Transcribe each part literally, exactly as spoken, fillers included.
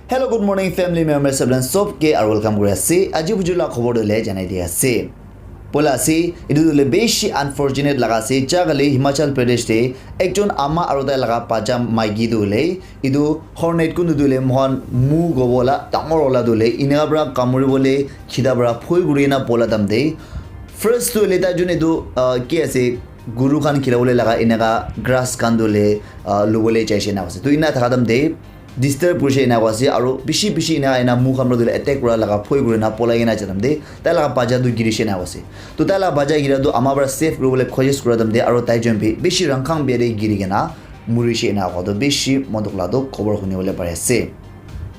Hello, good morning, family members, sab sob ke aru welcome kuri ase. Aji buju la khobor tu le janai di ase. Poila ase, etu tu le beshi unfortunate laga ase. Jagale Himachal Pradesh te ekjon ama aru tai laga bacha maiki tu le etu hornet kuntu tu le mohan mu gobo la dangor ola tu le eneka para kamuri bole khita para phui kuri na pola tam te. First tu le tai jun etu, ah, ki ase, guru khan khila bole laga eneka grass khan tu le, ah, lubole chaise na ase. Tu ina thaka tam te disturb kurise ena koise aru bishi bishi ena ena mu khan para attack kura laga phoi kuri na polai kena jadam te tai laga bacha tu girise ena koise. To tai laga bacha gira tu ama para save kuribole koshish kura dam te aru tai jon bi bishi rangkhang bia te giri kena murise ena koa tu bishi mon dukh la tu khobor huni bole pari ase.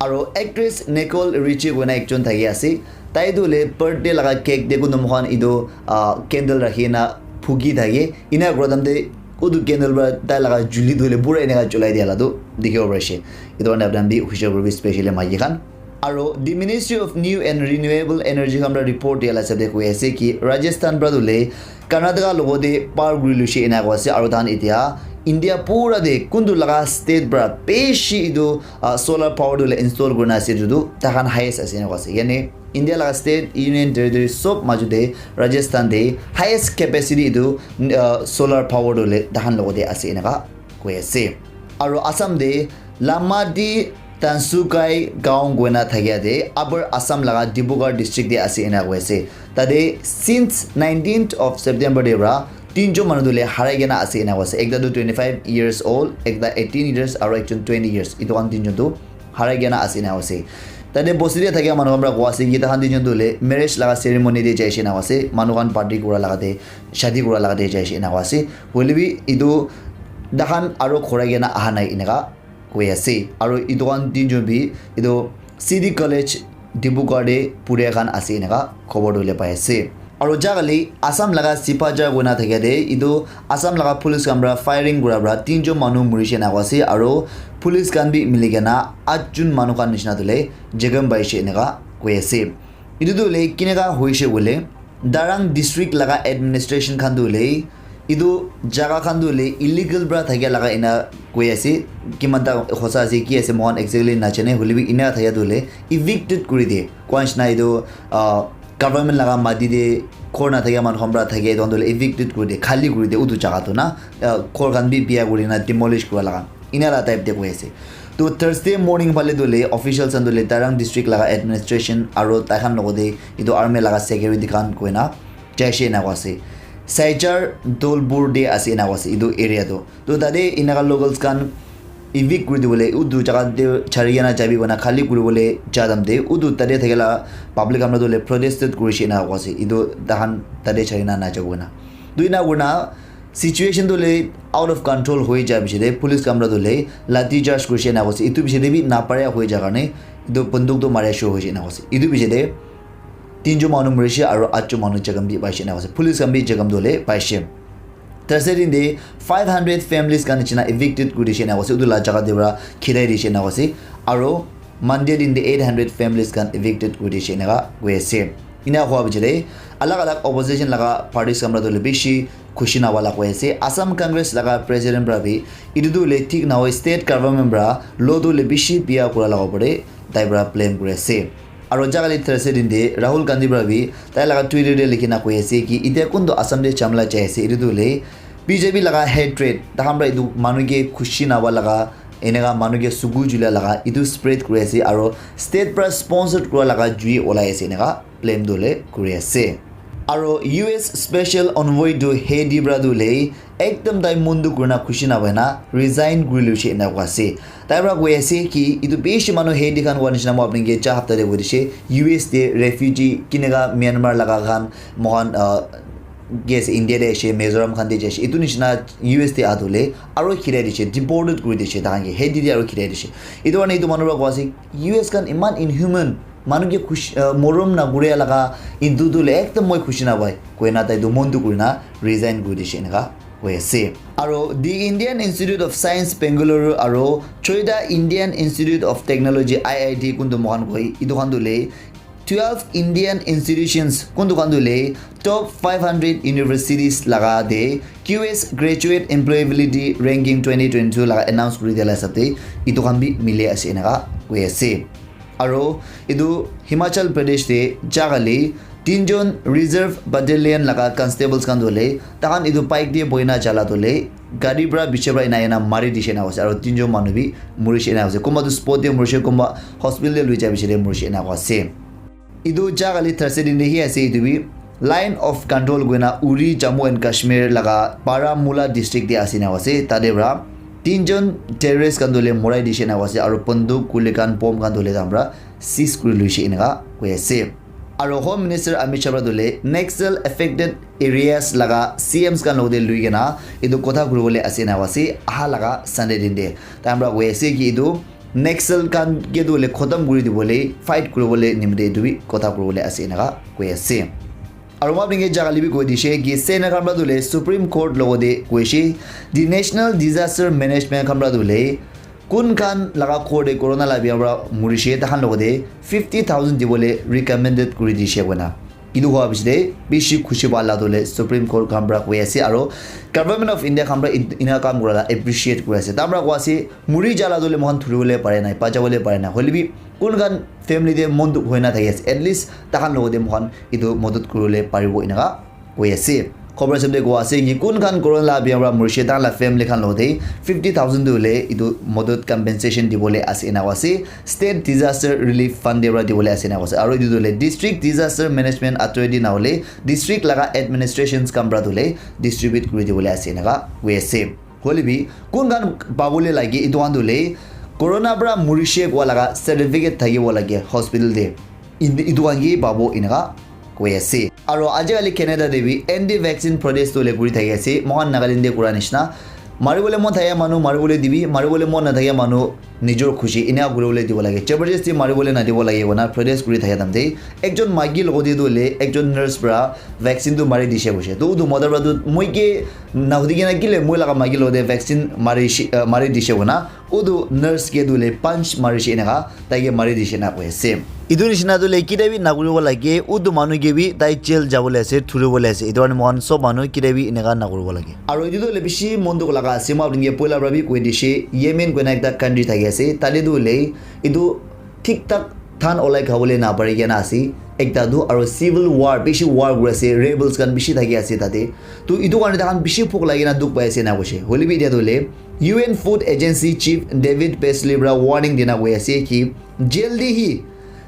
Aru actress Nicole Richie koina ekjon thaki ase, tai tu le birthday laga cake te kuntu moikhan etu, ah, candle rakhi na phuki thake ena kura dam te utu candle para tai laga juli tu hoile pura eneka julai dia la tu dikhibo pari ase. Etu karne apni khan bi hushar kuribi, specially maiki khan. Aro the Ministry of New and Renewable Energy khan para report dia la hisab de koi ase ki Rajasthan para tu hoile Karnataka logote par kuri luishe ena koi ase, aro tahan etia India pura de kuntu laga state para beshi etu, ah, solar power tu hoile install kurina ase, etu tu tahan highest ase ena koi ase. Yani India laga state, union territory sob maju de Rajasthan de highest capacity etu, uh, solar power tu le tahan logo de ase eneka koi ase. Aro Assam de Lamadi Tansukai gaon koina thakia de Upper Assam laga Dibrugarh district de ase eneka koi ase. Tade since nineteenth of September de para tinjon manu tu le harai kena ase eneka koi ase. Ekta tu twenty five years old, ekta eighteen years, aro ekjon twenty years. Etu khan tinjon tu harai kena ase ena ase. Tate bosti de thakia manu khan para koa ase ki tahan tinjon tu hoile marriage laga ceremony de jaise ena ase. Manu khan party kura laga de, shadi kura laga de jaise ena ase. Hoile bi etu tahan aro khorai kena aha nai eneka koi ase. Aro etu khan tinjon bi etu City College Dibrugarh de puria khan ase eneka khobor tu hoile pai ase. Aro jagale Assam laga Sipajar koina thakia de etu Assam laga police khan para firing kura para tinjon manu murishe ena koi ase, aro police khan bi mili kena atjon manu khan nishina tu hoile jekham paishe eneka koi ase. Etu tu hoile keneka hoishe koile Darrang district laga administration khan tu hoile etu jaga khan tu hoile illegal para thakia laga ena koi ase. Kiman ta hosa ase ki ase moikhan exactly najane, hoile bi ena thakia tu hoile evicted kuri de. Koa nishina etu, ah, government laga mati de ghor nathakia manu khan para thakia etu khan tu hoile evicted kuri de, khali kuri de, utu jaga tu na, ah, ghor khan bi bia kuri na demolish kura laga ena la type de koi ase. To Thursday morning phale tu hoile officials khan tu hoile Darrang district laga administration aro tai khan logote etu army laga security khan koina jaise ena koi ase. Saichar Dolbur de ase ena koi ase etu area tu. To tate eneka locals khan evict kuri dibole utu jaga te chari kena jabi koina khali kuribole ja time te utu tate thakila public khan para tu hoile protested kurishe ena koi ase. Etu tahan tate chari kena najabo koina. To ena kurina situation tu hoile out of control hoi ja piche te police khan para tu hoile lathi charge kurishe ena koi ase. Etu piche te bi naparia hoi ja karne etu bunduk tu maria shuru hoishe ena koi ase. Etu piche te tinjon manu murishe aro atjon manu jekham bi paishe ena koi ase. Police khan bi jekham tu hoile paishe. Thursday din de five hundred families khan nishina evicted kuri dishe ena koi ase. Utu la jaga de para khilai dishe ena koi ase. Aro Monday din de eight hundred families khan evicted kuri dishe eneka koi ase. Ena hua piche de alag alag opposition laga parties khan para tu hoile bishi khushi nahua la koi ase. Assam Congress laga president para bi etu tu hoile thik nahoi, state government para law tu hoile bishi bia kura laga opor de tai para blame kuri ase. Aro jagale Thursday din de Rahul Gandhi para bi tai laga Twitter de likhi na koi ase ki etia kuntu Assam de chamla jai ase, etu tu hoile B J P laga hatred, tahan para etu manu ke khushi nahua laga, eneka manu ke suku jula laga etu spread kuri ase aro state para sponsored kura laga jui olai ase eneka blame tu hoile kuri ase. Aro U S special envoy tu Haiti para tu hoile ekdam tai mon dukh kurina khushi nahoi na resign kuri loishe ena koi ase. Tai para koi ase ki etu bishi manu Haiti khan koi nishina moi apni ke ja hapta de koi dishe, U S de refugee kineka Myanmar laga khan moikhan, ah, ki ase India de aishe, Mizoram khan de jaishe, etu nishina U S de aha tu hoile aro khilai dishe, deported kuri dishe tahan ke, Haiti de aro khilai dishe. Etu karne etu manu para koi ase U S khan eman inhuman, manu ke khush-, ah, morom na kuria laga etu tu hoile ekdam moi khushi nahoi koina tai tu mon dukh kurina resign kuri dishe eneka koi ase. Aro the Indian Institute of Science Bengaluru aro Choida Indian Institute of Technology, I I T, kuntu moikhan koi, etu khan tu hoile Twelve Indian institutions kuntu khan tu le top five hundred universities laga de Q S Graduate Employability Ranking twenty twenty-two laga announce kuri dia la hisab de itu khan bi mili ase enaka koi ase. Aro itu Himachal Pradesh de jaga le tinjon reserve battalion laga constables khan tu le takhan itu bike de boina jala tu le gari pra biche pra ena ena mari dishe enaka ase aro tinjon manu bi murishe enaka ase. Kunba tu spot de murishe, kunba hospital de lui jai biche de murishe enaka ase. Itu jaga le Thursday din de hi ase itu bi line of control koina Uri Jammu and Kashmir laga Baramulla district de ase na ase. Tate pra tinjon terrorist khan tu le morai dishe na ase aro banduk, guli khan, bomb khan tu le takhan pra seize kuri luishe enaka koi ase. Aro Home Minister Amit Shah pra tu le Naxal affected areas laga C Ms khan logte lui kena itu kotha kuribole ase na ase aha laga Sunday din de. Takhan pra koi ase ki itu Naxal khan ke tu le khotam kuri dibole fight kuribole nimite itu bi kotha kuribole ase enaka koi ase. Aro ma binge jaga le bi koi dishe ki Sena khan pra tu le Supreme Court logote koishe the National Disaster Management khan pra tu le kun khan laga ghor de corona la bia pra murishe takhan logote fifty thousand dibole recommended kuri dishe koina. Itu hoa bishi de bishi khushi pa la tu le Supreme Court khan pra koi ase aro Government of India khan pra in- ina kam kura la appreciate kuri ase. Takhan pra koi ase muri jala tu le mohan thuribole pare nai, bachabole pare nai. Hoile bi kun khan family de mon dukh hoina thaki ase, at least takhan logote mohan itu modot kuribole paribo enaka koi ase. Khobor sab de koi ase ki kun khan corona la bia pra murishe takhan la family khan logote fifty thousand tu le itu modot compensation dibole ase enaka ase. State Disaster Relief Fund de pra dibole ase enaka ase. Aro itu tu le District Disaster Management Authority na hole district laga administrations khan pra tu le distribute kuri dibole ase enaka koi ase. Hoile bi kun khan pabole lage itu khan tu le corona pra murishe kua laga certificate thakibo lage hospital de. Indi- itu khan ke pabo enaka koi ase. Aro ajikali Canada de bi anti vaccine protest tu le kuri thaki ase. Mohan Nagaland de kura nishina maribole mon thaka manu maribole dibi, maribole mon nathaka manu nijor khushi ena kuribole dibo lage. Jabardasti maribole nadibo lage koina protest kuri thaka time te ekjon maiki logote tu le ekjon nurse pra vaccine tu mari dishe koishe. Tu utu mota pra tu moi ke nahudi kena kile moi laga maiki logote vaccine mari shi- ah, mari dishe koina utu nurse ke tu le punch marishe enaka taike mari dishe na koi ase. Itu nishina tu le kita bi nakuribo lage, utu manu ke bi tai jail jabole ase, thuribole ase. Itu karne mohan sob manu kita bi enaka nakuribo lage. Aro itu tu le bishi mon dukh laga ase, ma apni ke poila pra bi koi dishe, Yemen koina ekta country thaki ase, tate tu le itu thik thak than olai khabole na pari kena ase. Ekta tu aro civil war, bishi war kuri ase, rebels khan bishi thaki ase tate. Tu itu karne takhan bishi bhuk lagi na dukh pai ase na koishe. Hoile bi etia tu le U N Food Agency Chief David Beasley pra warning dina koi ase ki jaldi hi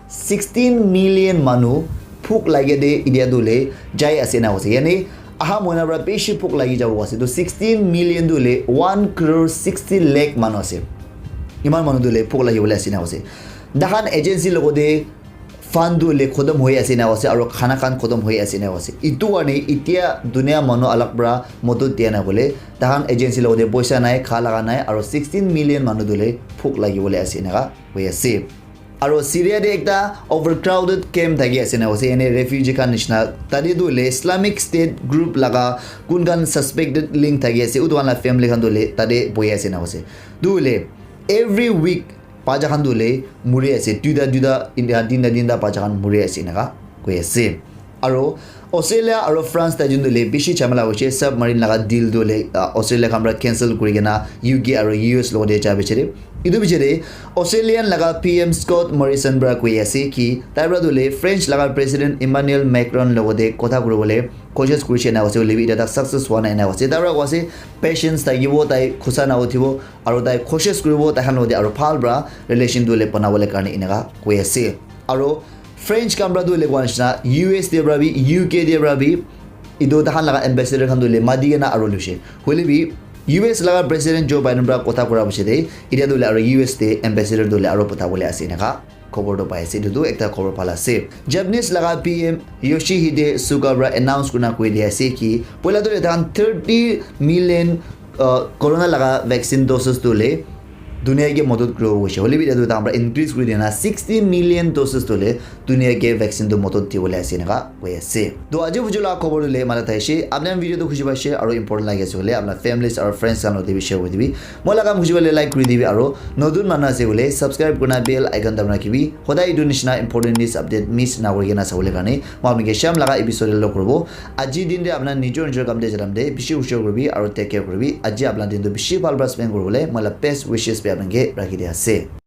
sixteen million manu bhuk lage de etia tu le jai ase na ase. Yani aha moina pra bishi bhuk lagi jabo ase. To sixteen million tu le one crore sixty lakh manu ase. Iman manu tu le bhuk lagi bole ase na ase. Dahan agency logote fund tu le khotom hoi ase na ase aro khana khan khotom hoi ase na ase. Itu karne itia dunia manu alak pra modot dia na bole dahan agency logote poisa nai, kha laga nai aro sixteen million manu tu le bhuk lagi bole ase na hoi ase. Aro Syria de ekta overcrowded camp thaki ase na ase, ene refugee khan nishina. Tate tu le Islamic State group laga kun khan suspected link thaki ase, utu khan la family khan tu le tate bohi ase na ase. Tu le every week bacha khan tu le muri ase, duita duita, tinta tinta bacha khan muri ase enaka koi ase. Aro Australia aro France tai jun tu le bishi jhamela hoise, submarine laga deal tu le, ah, Australia khan pra cancel kuri kena U K aro U S logote ja bichare. Itu bichare Australian laga P M Scott Morrison pra koi ase ki tai pra tu le French laga President Emmanuel Macron logote kotha kuribole koshish kurishe na ase, hoile bi etia tak success hua nai na ase. Tai pra koi ase patience thakibo, tai khusa na uthibo aro tai koshish kuribo tai khan logote aro bhal pra relation tu le banabole karne enaka koi ase. Aro French khan pra tu le koi nishina U S te pra bi, U K te pra bi itu tahan laga ambassador khan tu le madi kena aro lushe. Hoile bi U S laga President Joe Biden pra kotha kura piche de etia tu le aro U S te ambassador tu le aro patha bole ase enaka khobor tu pai ase. Itu tu ekta khobor bhal ase. Japanese laga P M Yoshihide Suga pra announce kurina koi dia ase ki poila tu le tahan thirty million, uh, corona laga vaccine doses tu le dunia ke madad kuribo koise. Hoile bi etu tahan para increase kuri dina sixty million doses tu le dunia ke vaccine tu madad dibole ase eneka koi ase. To aji video la khobor tu le mala thaise. Apni video tu khushi paise aru important lagi ase hoile apna families aru friends khan logote bi share kuri dibi. Moi laga video le like kuri dibi aru notun manu ase hoile subscribe kurina bell icon dabai rakhibi. Hodai etu nishina important news update miss na kuri kena sabole karne moi apni ke sham laga episode log kuribo. Aji din de apna nijor nijor kam de jalam de bishi hushar kuribi aru take care kuribi. Aji apna din tu bishi bhal para spend kuribole moi la best wishes bi apni ke rakhi di ase.